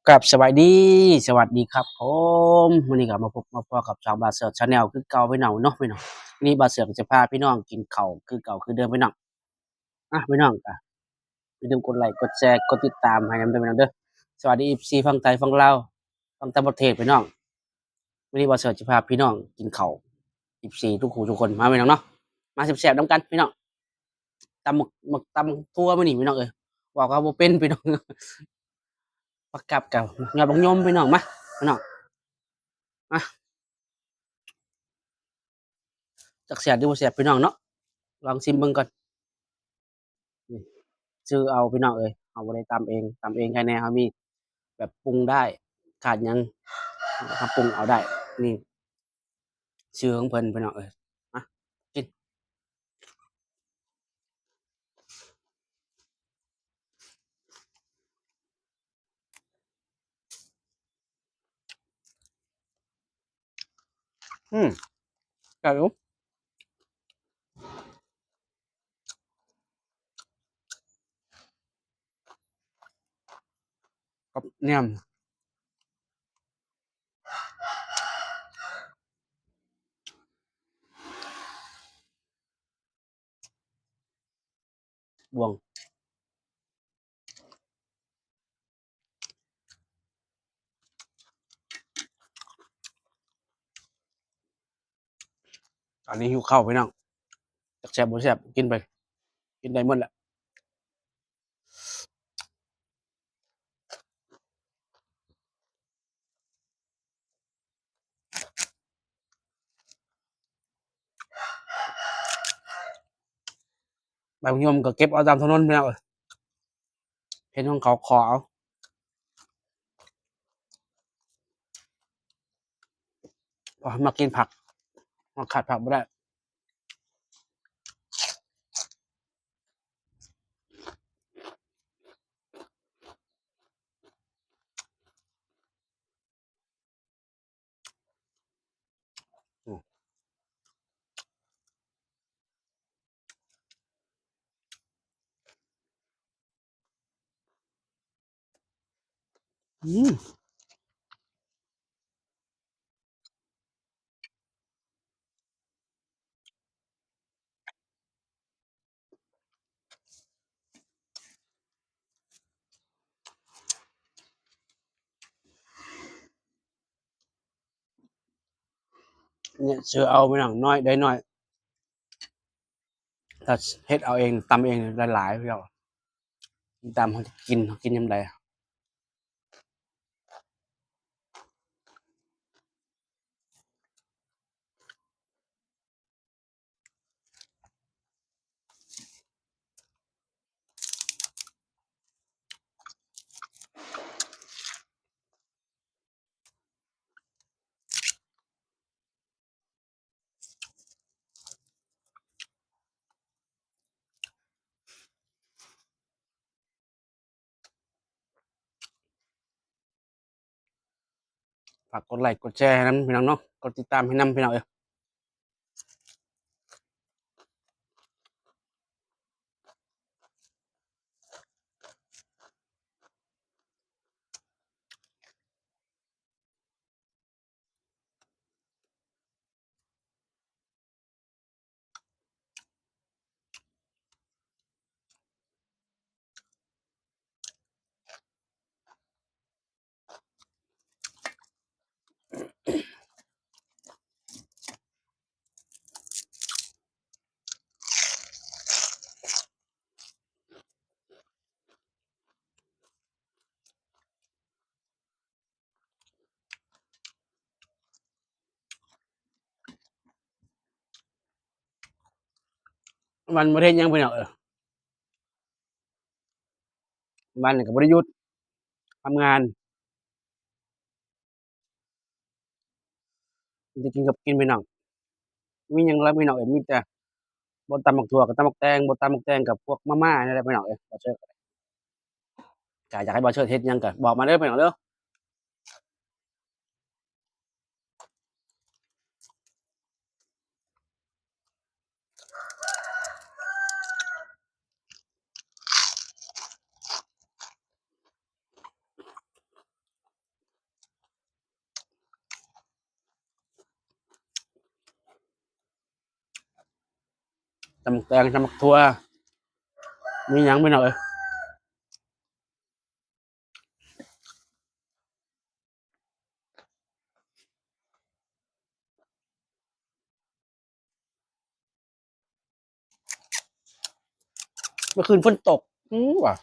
ກາບສະບາຍດີ ສະຫວັດດີຄັບຜົມ. ມື້ນີ້ກໍມາພົບມາພໍ້ກັບຊ່ອງບ່າວເສີດ Channel ຄືເກົ່າພີ່ນ້ອງເນາະ ພີ່ນ້ອງ. ມື້ນີ້ບ່າວເສີດກໍຈະພາພີ່ນ້ອງກິນເຂົ້າຄືເກົ່າຄືເດີມພີ່ນ້ອງ. ອ່ະ ພີ່ນ້ອງກໍຢ່າລືມກົດໄລ ກົດແຊ ກົດຕິດຕາມໃຫ້ນຳເດີພີ່ນ້ອງເດີ. ສະຫວັດດີ ເອັຟຊີ ຝັ່ງໄທ ຝັ່ງລາວ ຝັ່ງຕ່າງປະເທດພີ່ນ້ອງ. ມື້ນີ້ບ່າວເສີດຈະພາພີ່ນ້ອງກິນເຂົ້າ ເອັຟຊີ ທຸກຜູ້ທຸກຄົນ ມາພີ່ນ້ອງເນາະ. ມາແຊບໆນຳກັນພີ່ນ້ອງ. ຕຳໝາກ ໝາກ ຕຳໝາກຖົ່ວມື້ນີ້ພີ່ນ້ອງເອີຍ ເວົ້າກໍບໍ່ເປັນພີ່ນ້ອງ. ຜັກກັບກັບຍອດບັກຍົມພີ່ນ້ອງ. ມາພີ່ນ້ອງ ມາ ຈັກແຊບຫຼືບໍ່ແຊບພີ່ນ້ອງເນາະ ລອງຊີມເບິ່ງກ່ອນ. ນີ້ ຊື້ເອົາພີ່ນ້ອງເອີຍ ເຮົາບໍ່ໄດ້ຕຳເອງ. ຕຳເອງໃຄແນ່ ເຮົາມີແບບປຸງໄດ້ ຂາດຫຍັງເຮົາປຸງເອົາໄດ້. ນີ້ ຊື່ຂອງເພິ່ນພີ່ນ້ອງເອີຍ. ມາກິນ. ອືມ ແຊບຢູ່ ກັບແໜມ ບ່ວງ. ຕອນນີ້ຫິວເຂົ້າພີ່ນ້ອງ ຈັກແຊບບໍ່ແຊບ ກິນໄປ ກິນໄດ້ໝົດແຫຼະ. ໃບໝາກຍົມກໍເກັບເອົາຕາມຖະໜົນພີ່ນ້ອງເອີຍ ເຫັນຂອງເຂົາຂໍເອົາ. ເພາະມັກກິນຜັກ ມັກຂາດຜັກບໍ່ໄດ້. ອືມ ນີ້ຊື້ເອົາພີ່ນ້ອງ ນ້ອຍໄດ້ນ້ອຍ. ຖ້າເຮັດເອົາເອງ ຕຳເອງໄດ້ຫຼາຍ ພີ່ນ້ອງ. ຕາມເຮົາຈະກິນ ເຮົາກິນຍາມໃດ. ຝາກກົດໄລກົດແຊໃຫ້ນຳພີ່ນ້ອງເນາະ ກົດຕິດຕາມໃຫ້ນຳພີ່ນ້ອງເອີຍ. ວັນບໍ່ໄດ້ເຮັດຫຍັງພີ່ນ້ອງເອີຍ ວັນນີ້ກໍບໍ່ໄດ້ຢຸດ ທຳງານ ມີແຕ່ກິນກັບກິນພີ່ນ້ອງ. ມີຫຍັງລະພີ່ນ້ອງເອີຍ ມີແຕ່ບໍ່ຕຳໝາກຖົ່ວກໍຕຳໝາກແຕງ ບໍ່ຕຳໝາກແຕງກໍພວກມາມ່ານີ້ແຫຼະພີ່ນ້ອງເອີຍ. ບ່າວເຊີດກໍຢາກໃຫ້ບ່າວເຊີດເຮັດຫຍັງກໍບອກມາເດີພີ່ນ້ອງເດີ. ອ ຕຳແຕງ ຕຳບັກຖົ່ວ ມີຫຍັງພີ່ນ້ອງເອີຍ. ເມື່ອຄືນຝົນຕົກ ອື ວ່າ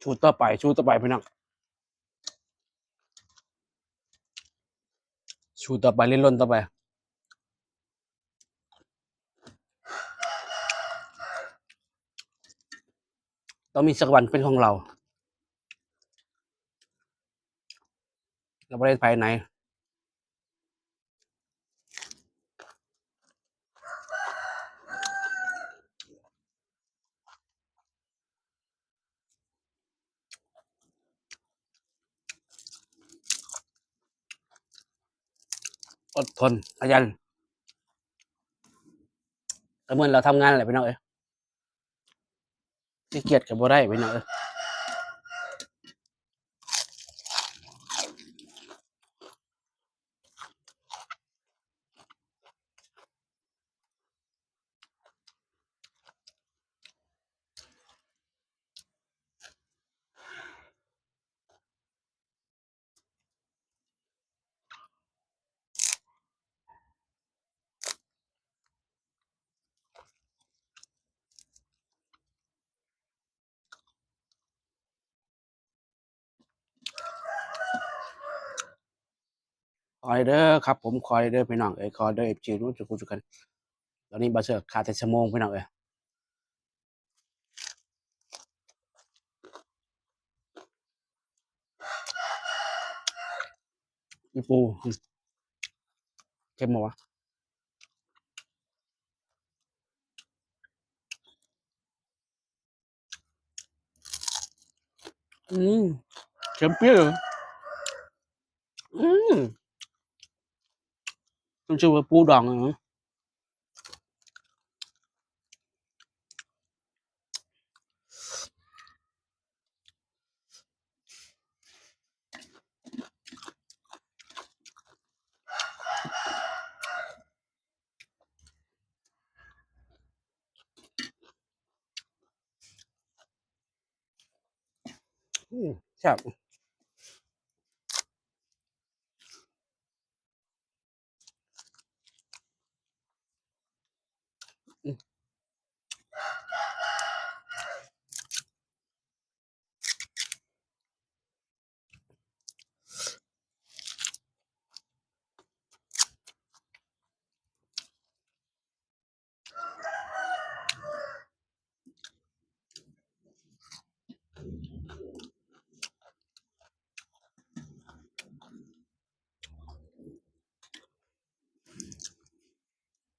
ສູ້ຕໍ່ໄປ ສູ້ຕໍ່ໄປພີ່ນ້ອງ ສູ້ຕໍ່ໄປ ເລ່ນລົນຕໍ່ໄປ. ຕ້ອງມີສັກວັນເປັນຂອງເຮົາ ລະບໍ່ໄດ້ໄປໃນ ອົດທົນ ຂະຫຍັນ ກໍເໝືອນເຮົາທຳງານແຫຼະພີ່ນ້ອງເອີຍ. ຂີ້ກຽດກໍບໍ່ໄດ້ພີ່ນ້ອງເອີຍ. ຂໍໃຫ້ເດີຄັບຜົມ ຂໍໃຫ້ເດີພີ່ນ້ອງເອີຍ ຂໍເດີເອັຟຊີທຸກຄົນທຸກທ່ານ. ຕອນນີ້ບ່າວເສືອຂາດແຕ່ຊົ່ວໂມງພີ່ນ້ອງເອີຍ. ອີ່ປູ ເຄັມບໍ່ວະ? ອືມ ເຄັມປີ້ວ ອືມ ມັນຊື່ວ່າປູດອງ. ອືມ ແຊບ.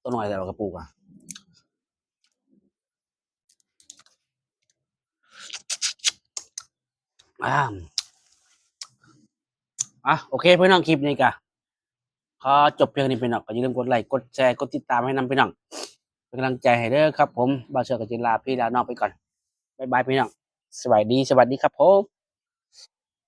ໂຕນ້ອຍແຕ່ວ່າກະປູກອະ ອາ ອາ ໂອເຄພີ່ນ້ອງ ຄລິບນີ້ກະຂໍຈົບພຽງນີ້ພີ່ນ້ອງ ກໍຢ່າລືມກົດໄລ ກົດແຊ ກົດຕິດຕາມໃຫ້ນຳພີ່ນ້ອງ ເປັນກຳລັງໃຈໃຫ້ເດີຄັບຜົມ. ບ່າວເສືອກໍຊິລາພີ່ລານ້ອງໄປກ່ອນ ບາຍບາຍພີ່ນ້ອງ ສະບາຍດີ ສະຫວັດດີຄັບຜົມ.